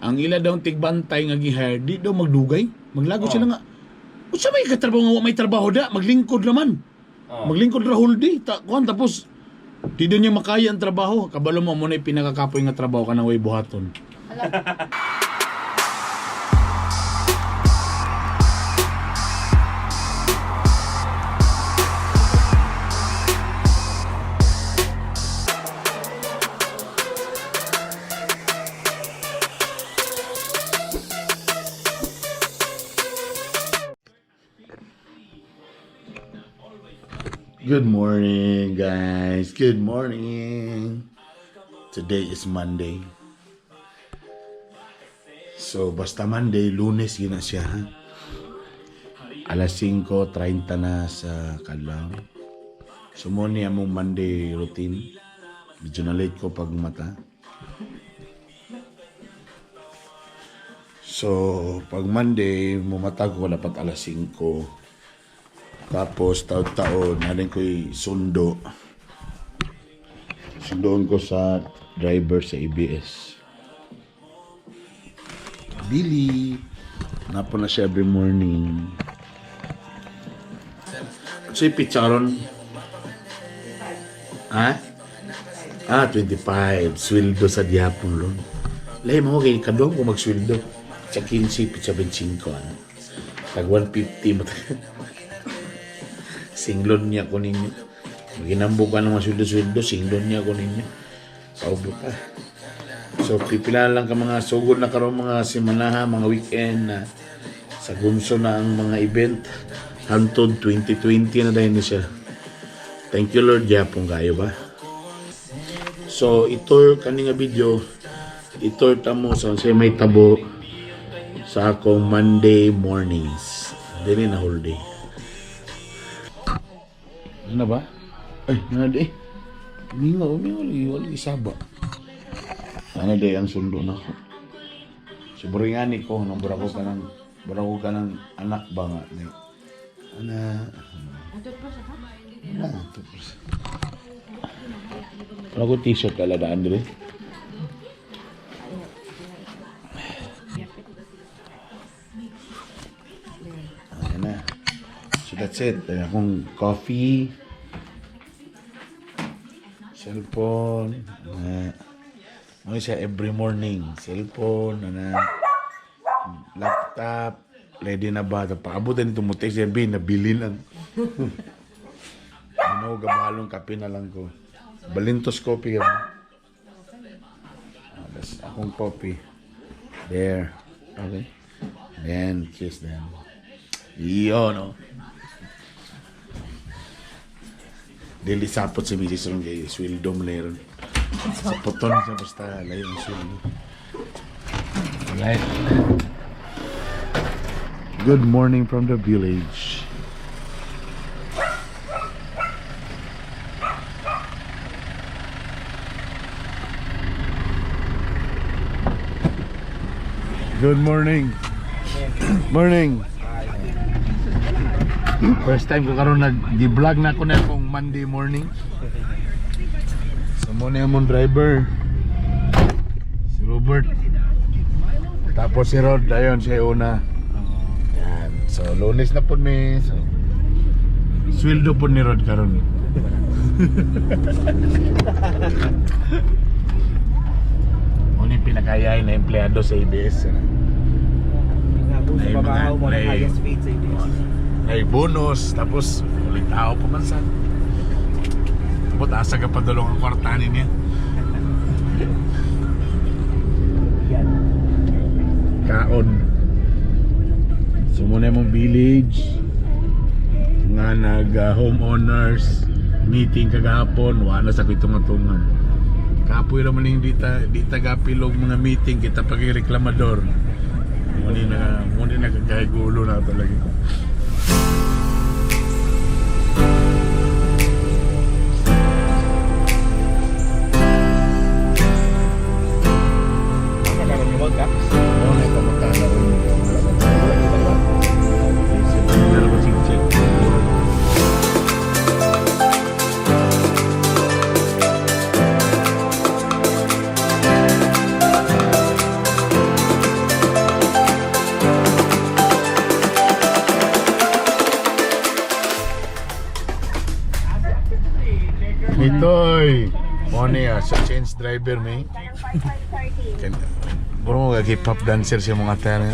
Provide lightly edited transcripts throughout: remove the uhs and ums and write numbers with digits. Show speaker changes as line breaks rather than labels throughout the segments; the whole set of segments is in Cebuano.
Ang ila daw tigbantay nga gi-hire di daw magdugay. Maglago sila nga. Unsa may katrabaho nga wa may trabaho da, maglingkod naman. Maglingkod ra whole day. Ta kuan tapos di daw niya makaya ang trabaho. Kabalo mo mo na pinakakapoy nga trabaho kanang way buhaton. Good morning, guys. Good morning. Today is Monday. So, basta Monday, Lunes yun na siya, ha? Alas 5:30 na sa Kadlaw. So, mo ni among Monday routine. Medyo na late ko pag mata. So, pag Monday, mumata ko dapat alas 5. Tapos, taon-taon, natin ko'y sundo. Sundoon ko sa driver sa ABS. Billy! Napo na siya every morning. Si pizza ron? Ha? Ah, 25. Sweldo sa diapon ron. Lahi mo kay kadong ko magsweldo. Sa 15, pizza 25. Ano? Tag 150 mo. Singlon niya ko ninyo. Ginambo ka ng mga sweldo-sweldo, singlon niya ko ninyo. Paubo ka. So, pipila lang ka mga sugod na karon mga simanaha, mga weekend na sa gunso na ang mga event. Hantod 2020 na dahil ni siya. Thank you, Lord, yapong kayo ba? So, ito kani nga video, ito tamo sa unsay may tabo sa akong Monday mornings. Dili na whole day. Ano na ba? Ay, ano di? Mingaw, mingaw, lagi, wala isaba. Ano di ang sundo na ko? Siguro nga ni ko, nung bura ko ka ng anak ba nga? Ni, ana, ana, toothbrush. Wala ko t-shirt kaladaan dire. Ayan na. So that's it. Ayan akong coffee, cellphone, na ano siya every morning. Cellphone, ana, laptop, ready na ba? Paabutan nito mo text yan, nabili lang. Ano, gabalong kape na lang ko. Balintos coffee ka. Ah, that's akong coffee. There. Okay. Then, kiss them. Iyo, no? Dili sapot si Mrs. Ron kay sweldo mo na ron. Sapoton siya basta layo ang sweldo. Alright. Good morning from the village. Good morning. Morning. First time ko karon nag di-vlog na ako na akong Monday morning. So mo na yung driver. Si Robert. Tapos si Rod, ayun siya yung una. Yan. So Lunes na po mi. So sweldo po ni Rod karon. Mo ni pinakayay na empleyado sa ABS. Ano?
Sa babaw mo na highest paid sa ABS.
Ay bonus tapos ulit tao pa man sa tapos asa ka pa dalawang ang kwartanin niya.
Yan.
Kaon. So muna mong village nga nag homeowners meeting kagahapon, wala sa kitungatungan. Kapoy raman yung dita gapilog mga meeting kita pag-reklamador. Muna na kagahigulo na talaga.
Nakaroon ka?
Oo, nagpapunta na rin. Check. Bus driver may. Bro, mga hip hop dancer siya mga tayo.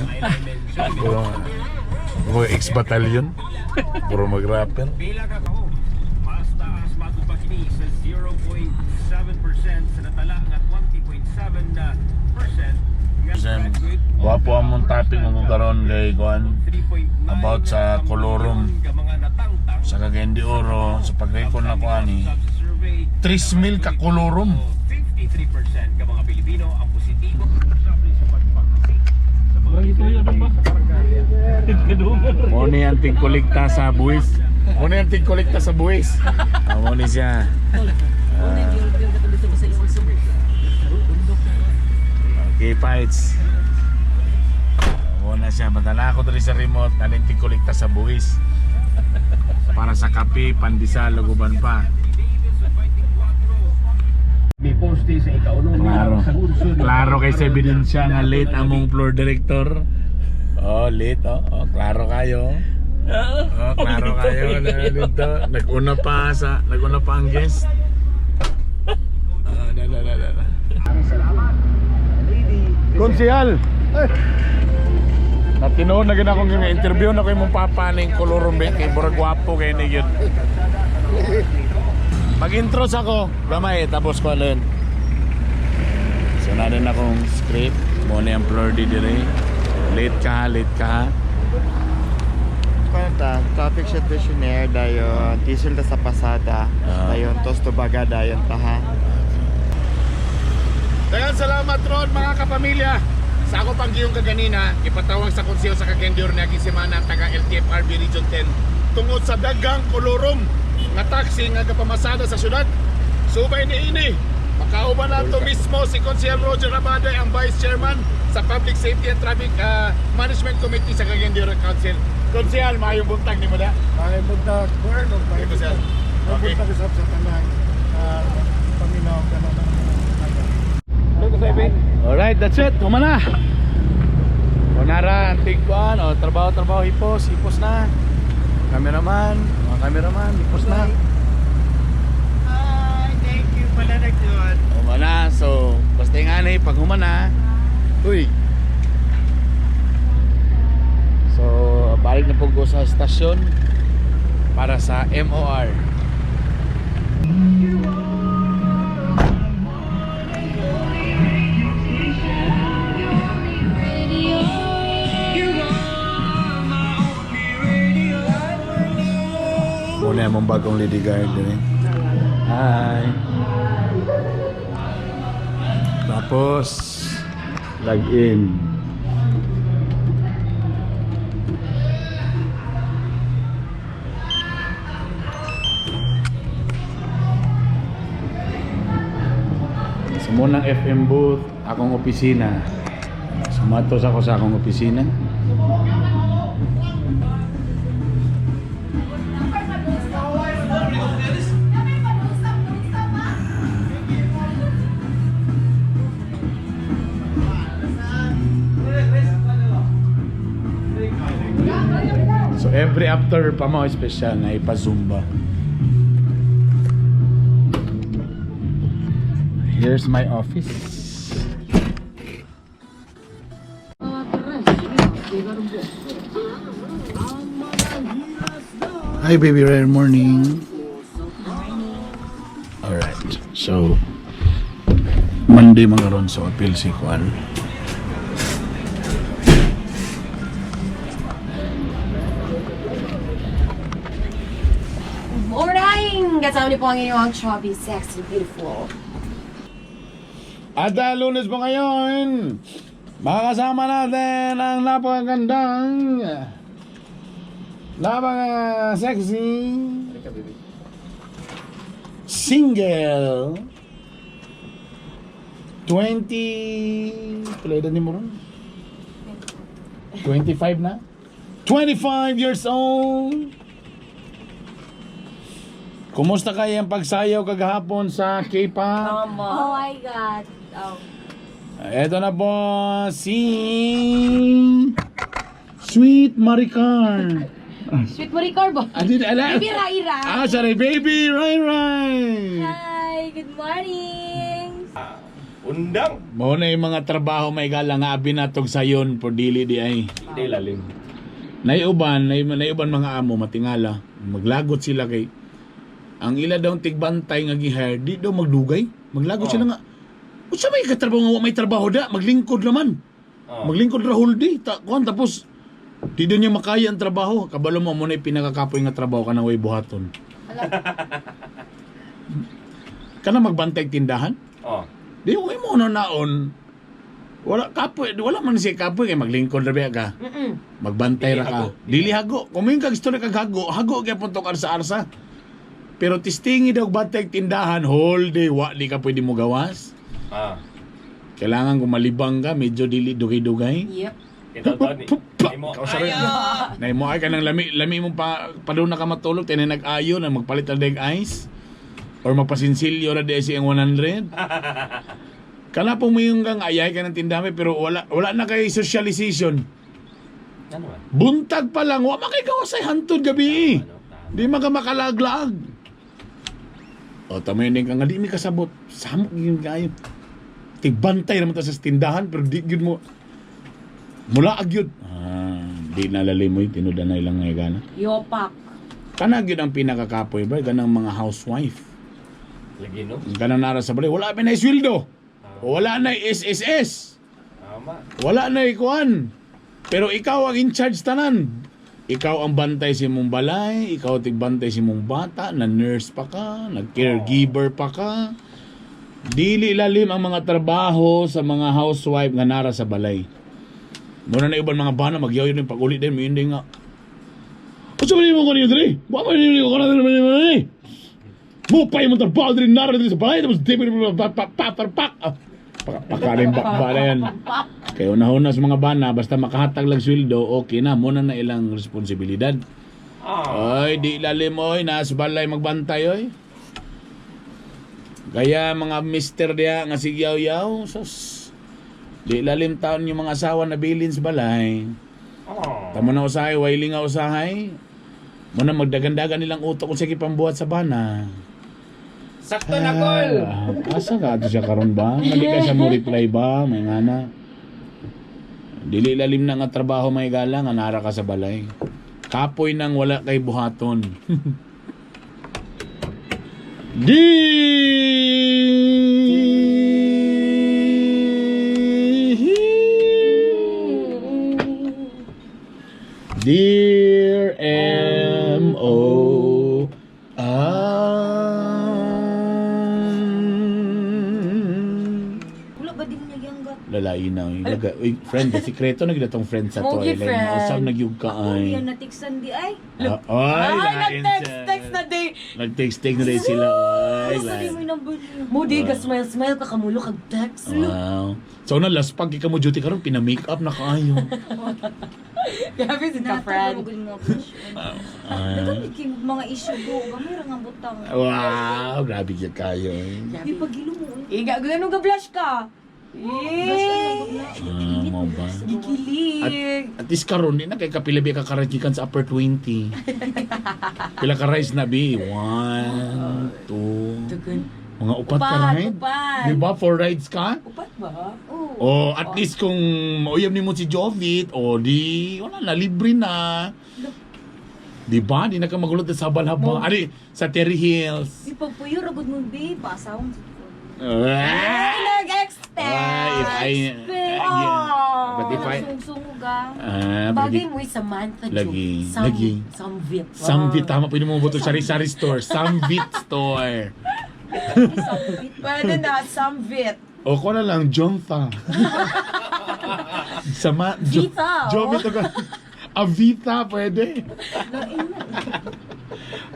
Bro, mga ex-battalion. Bro, mag-rapper.
Pila ka kaho. Mas taas matubag kini sa 0.7% sa natala nga 20.7% na percent nga graduate.
Wapo among topic mo karon kay kuan
3.9
about sa
ka
kolorum.
milyon ka mga natangtang
Sa Cagayan de Oro sa pag-recon na ko ani.
sa survey.
3,000 ka kolorum.
53% ka mga Pilipino ang positibo sa pagpaksik sa mga
Mo ni ang tigkolekta sa buwis. Mo ni ang tigkolekta sa buwis. Mo ni siya. Okay, fights. Mo na siya. Madala ako diri sa remote. Alin tigkolekta sa buwis. Para sa kape, pandesal, luguban pa.
May poste sa ikaunong
Klaro.
sa unsod.
Klaro kay sa ebidensya nga late among floor director. Oh, late oh. Oh, klaro kayo. Oh, klaro kayo na dito. Naguna pa ang guest. Ah, na na na na. Konsehal. Natinood na gid akong nga interview na ko imong papa ning kolorum kay murag gwapo kay ni gyud. Mag-intro sa ko, gamay tapos ko ano yun. So na rin akong script. Mo na yung floor di dire. Late ka, late ka.
Kwenta, topic siya questionnaire dayon diesel ta sa pasada, dayon tosto baga dayon taha.
Daghang salamat Ron mga kapamilya. Sa ako pang giyong kaganina, ipatawag sa konseho sa Cagayan de Oro niaging semana ang taga LTFRB Region 10 tungod sa daghang kolorum nga taxi nga gapamasada sa syudad. Subay ni ini. Makauban nato mismo si Konsehal Roger Rabade, ang Vice Chairman sa Public Safety and Traffic Management Committee sa Cagayan de Oro Council. Konsehal, maayong buntag nimo da.
Maayong buntag, Bern, ug
Okay, Konsehal. Okay.
maayong buntag usab sa tanang paminaw kanang.
Alright, that's it. Kumana. Kunara, antig kuan, o trabaho, trabaho, hipos, hipos na. Cameraman, mga cameraman, hipos na.
Hi, thank you pala nagtuod.
Humana, so basta yung anay, pag humana, uy. So, balik na po ko sa stasyon para sa MOR. Muna mong bagong lady guard din eh. Hi. Tapos, log in. Sa munang FM booth, akong opisina. Sumatos ako sa akong opisina. So every after pa mo special na ipa-zumba. Here's my office. Hi baby, rare morning. Alright, so Monday mga ron, so appeal si Juan.
Morning! Kasama niyo po ang inyong chubby, sexy, beautiful.
At dahil Lunes po ngayon, makakasama natin ang napakagandang, napaka-sexy, single, 20, pala edad ni mo ron? 25 na? 25 years old! Kumusta kaya ang pagsayaw kagahapon sa K-pop?
Oh my God. Oh.
Eto na po si Sweet Maricar.
Sweet mo record ba?
Adi ala.
Baby Raira.
Ah, sorry, baby Rai Rai.
Hi! Good morning!
Undang.
Mao na yung mga trabaho may gala nga abi natog sayon por dili di ay.
Hindi lalim.
Naiuban, naiuban mga amo matingala, maglagot sila kay ang ila daw tigbantay nga gi-hire di daw magdugay. Maglagot
Oh.
sila nga. Unsa may katrabaho nga wa may trabaho da, maglingkod naman.
Oh.
Maglingkod ra whole day. Ta, kuan tapos di daw niya makaya ang trabaho. Kabalo mo mo na pinakakapoy nga trabaho kanang way buhaton. Kana magbantay tindahan?
Oh.
Di ko mo na naon. Wala kapoy, wala man siya kapoy kay maglingkod ra biya ka. Magbantay ra
Dili
ka.
hago.
Dili hago. Kung may kag istorya kag hago, hago gyapon to arsa-arsa. Pero tistingi daw bantay tindahan whole day wa di ka pwede mo gawas.
Ah.
Kailangan kung malibang ka, medyo dili dugay-dugay.
Yep.
Ito to ni. Imo.
Ikaw sa rin. Naimo ay ka ng lami, lami mong pa, padung na ka matulog, tinay nag-ayo na magpalit na deg ice. Or magpasinsilyo ra di ang 100. Kana po mo yung kang ayay ka ng tindahan pero wala wala na kay socialization.
Ano ba?
Buntag pa lang, wa makikaw sa hantod gabi.
Ano? Tama.
Di man ka makalaglag. O tamo yun din ka nga di mi kasabot. Samok yun kayo. Tigbantay naman ta sa tindahan pero di gyud mo mula agyud. Ah, di na lalim mo yun, tinudan na ilang nga gana.
Yopak.
Kana gyud ang pinakakapoy ba ganang mga housewife.
Lagi no.
Kanang nara sa balay, wala pa na sweldo. Wala na SSS.
Tama.
Wala na ikuan. Pero ikaw ang in charge tanan. Ikaw ang bantay sa imong balay, ikaw tigbantay sa imong bata, na nurse pa ka, nag caregiver pa ka. Dili lalim ang mga trabaho sa mga housewife nga nara sa balay. Muna na iban mga bana magyaw yun yung pag-uli din, may hindi nga. Unsa man nimo kanino diri? Wa man nimo ko na diri. Mo pa imong trabaho diri nara diri sa balay tapos di pa pa pa pa pa. Ah, Pakarin ba ba na yan. Kaya unahon na sa mga bana, basta makahatag lang sweldo, okay na, muna na ilang responsibilidad.
Ah.
Ay, di lalim oy, nasa balay magbantay oy. Kaya mga mister diya nga sigyaw-yaw, sus. Di lalim taon yung mga asawa na bilin sa balay.
Oh.
Tamo na usahay, wailing nga usahay. Muna magdagandagan nilang utok kung sige pambuhat sa bana.
Sakto na call.
Ah, asa ka ato siya karon ba? Mali ka siya mo reply ba? May ngana. Dili lalim na nga trabaho may gala nga nara ka sa balay. Kapoy nang wala kay buhaton. Di Dear M O R.
Wala ba din niya giyanggat?
Lalai na. Uy, uy, friend, sikreto na gid tong friend sa
Mogi
toilet.
friend.
Mausap na gyud ka ay.
Yan natiksan di ay.
Ah, ay,
Ay,
lain
nag-text-text na day.
Nag-text-text na din sila. Ay,
Basta di
lain.
mo yung number niya.
Mo di ka smile smile ka kamulo kag text.
Wow. So na last pag ka mo duty karon pina-make up na kaayo.
Grabe si ka friend.
Natawag nga po siya.
Ah.
Nagkamit kay mga issue go. Gamay ra nga butang.
Wow, grabe gyud kayo. Eh.
Di pagilo mo. eh.
Iga gano ga blush ka. Eh.
Ah, mo ba?
Gikilig.
At least karon di na kay kapila bi ka karajikan sa upper 20. Pila ka rice na bi? One, two,
Tugon.
mga upat ka
Upat,
ride?
upat.
Di ba? Four rides ka?
Upat ba?
Oo.
O at least kung mauyab nimo si Jovit, o di, wala na, libre na. Di ba? Di na ka magulot sa Balhaba. Ari, sa Terry Hills.
Di pagpuyo ra gud mo be. Pasawang sa ko.
Ah!
Nag-extend.
Ah, if I, yeah. But if I,
Sungsungog ah.
ah, but
Bagay mo yung Samantha Jo.
Lagi,
Sam,
lagi.
Samvit.
Samvit, tama pwede mo buto sari-sari store. Samvit store.
Pwede na, Samvit.
O ko na lang, Jontha. Sama, Jo,
Vita, oh.
Jovit ako. Avita, pwede.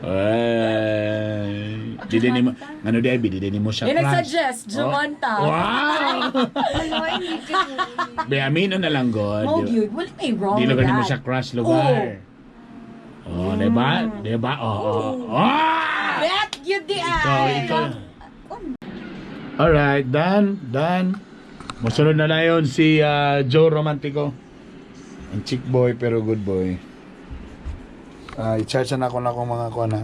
Ay, di din mo, ano di ay, di din mo siya
May
crush.
nag-suggest, Jomanta.
Oh. Wow!
Wala hindi kayo.
Be, amino na lang, God.
Mo gyud, wala may wrong
Di
with
lang mo
that.
siya crush lugar. Oh, di ba? Di ba? Oh, oh. Ah!
Bet gyud di
Ikaw,
ay.
ikaw. Alright, done, done. Musunod na na yun si Joe Romantico. Ang chick boy pero good boy. I-charge na ako na akong mga kuha na.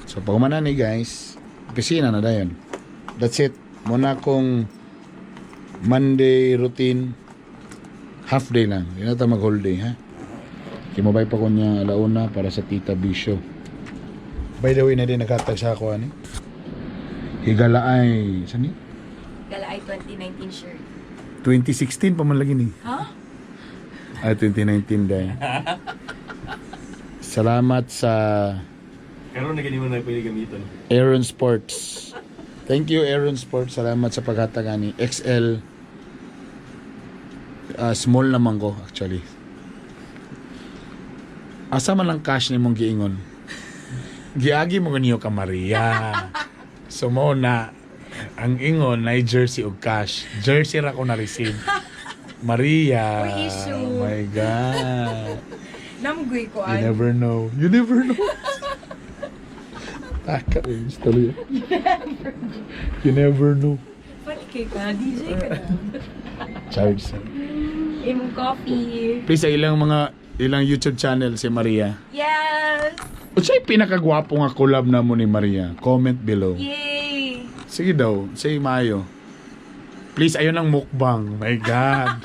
So, pag ni guys, opisina na dayon. That's it. Muna akong Monday routine. Half day lang. Di na ta mag whole day, ha? Kimabay pa ko niya alauna para sa Tita B show. By the way, na din nakatag sa ako, ani? Higala ay, saan ni?
Gala ay 2019 shirt.
2016 pa man lagi ni.
Ha?
Ay, 2019 dahil. Salamat sa
Karon na gani mo na pwede gamiton.
Aaron Sports. Thank you, Aaron Sports. Salamat sa paghatag ani. XL. Ah, small naman ko, actually. Asa man ang cash ni mong giingon? Giagi mo niyo ka Maria. So mo na ang ingon na jersey og cash. Jersey ra ko na receive. Maria.
Uy, issue.
Oh my God.
Namgoy ko
You
ay.
never know. You never know. Taka, eh, story. You never know.
Funny kay ka, DJ ka na.
Charge.
Imong coffee.
Please, sa ilang mga ilang YouTube channel si Maria.
Yes!
Unsay pinakagwapo nga collab na mo ni Maria? Comment below.
Yay!
Sige daw, say maayo. Please, ayun ang mukbang. My God.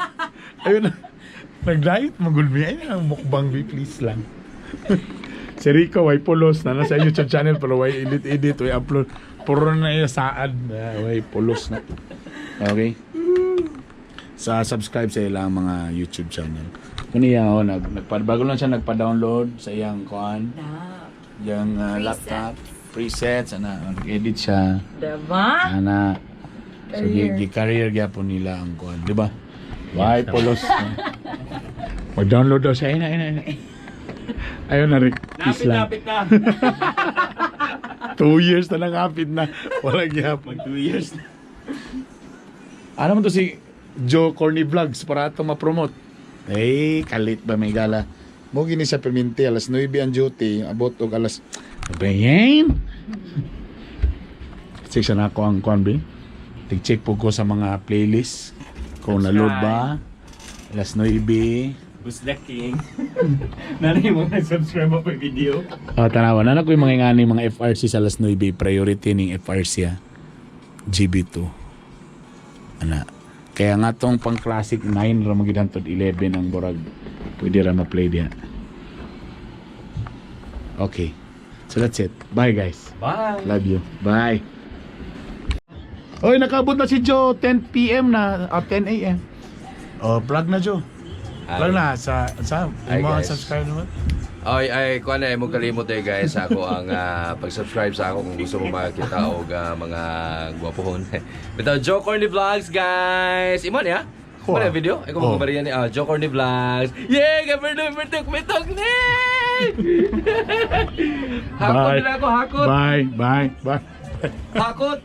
Ayun ang, nag-diet mo, gulmi. Ayun ang mukbang, be, please lang. Si Rico, way pulos na. Nasa YouTube channel, pero way edit-edit, way upload. Puro na yung saad. Ah, way pulos na. Okay? Sa subscribe sa ilang mga YouTube channel. Kuni iya, oh, bago lang siya nagpa-download sa iyang kuan,
Na.
yung laptop, presets, ana, nag-edit siya.
Diba?
Ana. So,
Career.
gi-career gyapon nila ang kuan, di ba? Why pulos. Mag-download daw siya. Ayun na, ayun na, ayun na. Ayun na, Rick. Peace lang.
Lapit na.
2 years na lang hapit na. Wala gyapon.
Mag 2 years na.
Ano man to si Joe Corny Vlogs para ato ma-promote. Eh, kalit ba may gala. Mo gini sa perminti alas 9 ang duty, abot og alas Bayan. Check sa nako ang kuan be. Tig-check po ko sa mga playlist kung na-load ba. Alas 9.
Who's the king? Nanay mo nag-subscribe ako video.
Ah, tanawa na ko yung mga ngani mga FRC sa alas 9 priority ning FRC ah. GB2. Ana. Kaya nga tong pang classic 9 ra magid hantod 11 ang borag. Pwede ra ma-play diha. Okay. So that's it. Bye, guys.
Bye.
Love you. Bye. Oy, nakabot na si Joe 10 PM na, o 10 AM. Oh, plug na Joe. Plug na sa
Hi,
mga
guys.
subscribe naman.
Ay, ay, kuan na, mo kalimot eh guys ako ang pag-subscribe sa ako kung gusto mo makita og mga gwapohon. Bitaw Joe Corny Vlogs, guys. Imo niya? Imo na video? Ay, kung
Oh.
oh. Maria ni Joe Corny Vlogs. Yay! Kaperdo, perdo, kumitok ni! Hakot
Bye.
na ako, hakot.
Bye, bye, bye.
Hakot.